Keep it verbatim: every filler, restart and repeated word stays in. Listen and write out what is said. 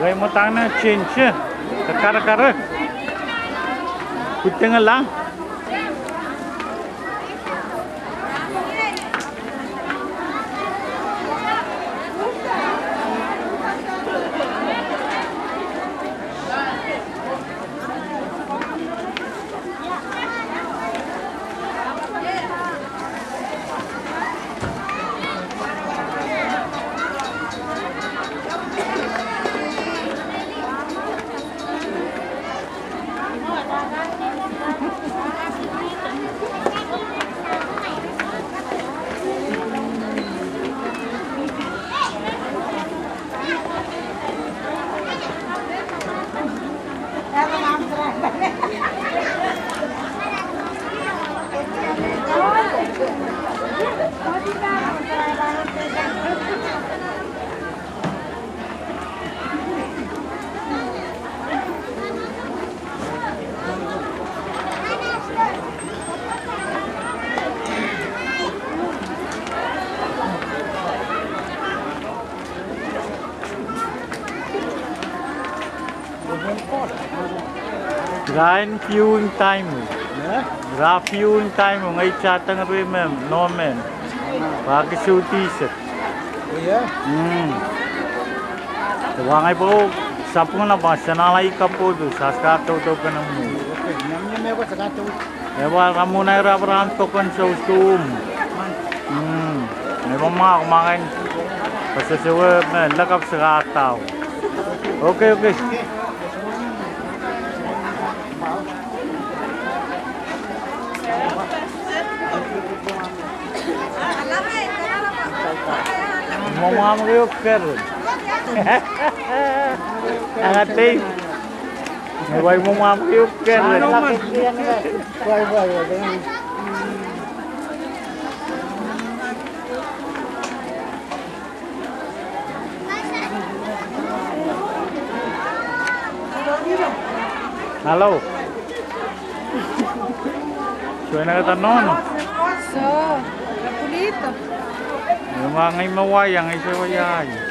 Oke, mwo tang nan change, karakara. Kudingala. Rahn viewing time. Eh? Rahn viewing time, ngehi sadeng rehmw, Norman. Pahn kisuhdi sek. Oh, yeah? Hmm. Wahn ngehi pahn sapwungala pahn sanala ih kapwudo, sas kak doudou kene mwo. Okay, nyam nyam eko saka dou. E pahn ramwun ahi rap rahn pokon sousuhmw. Hmm. E pahn mwahu, mwahu en. Pahn sehse wehwe me lakapw saka dau. Okay, okay. Mwomwahmw keieu keren. Angatei. Wai mwomwahmw keieu keren. Hello. Soh, e nda kata nohno. Soh, e pwilihdo. Ngehi me wai, ngehi soh wai.